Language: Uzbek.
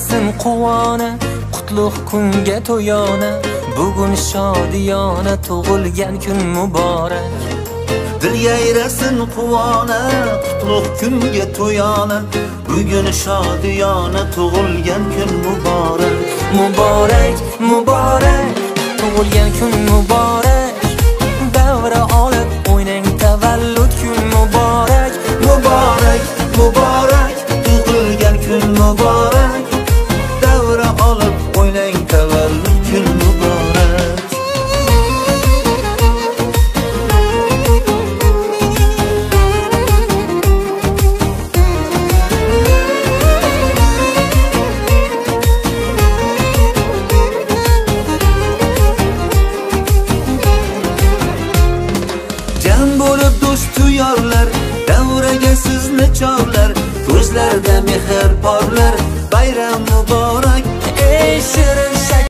Dil yayrasin quvona, qutlug' kunga to'yona, bugun shodiyona tug'ilgan kun muborak. Dil yayrasin quvona, qutlug' kunga to'yona, bugun shodiyona tug'ilgan kun muborak. Muborak, muborak, tug'ilgan kun muborak. Davra olib o'ynang tavallud kun muborak. Muborak, muborak, tug'ilgan kun muborak. Davra olib o'ynang tavallud kun muborak. Jam bo'lib do'st yorlar, davraga sizni chorlar, ko'zlarda mehr porlar, bayram muborak. Ey shirin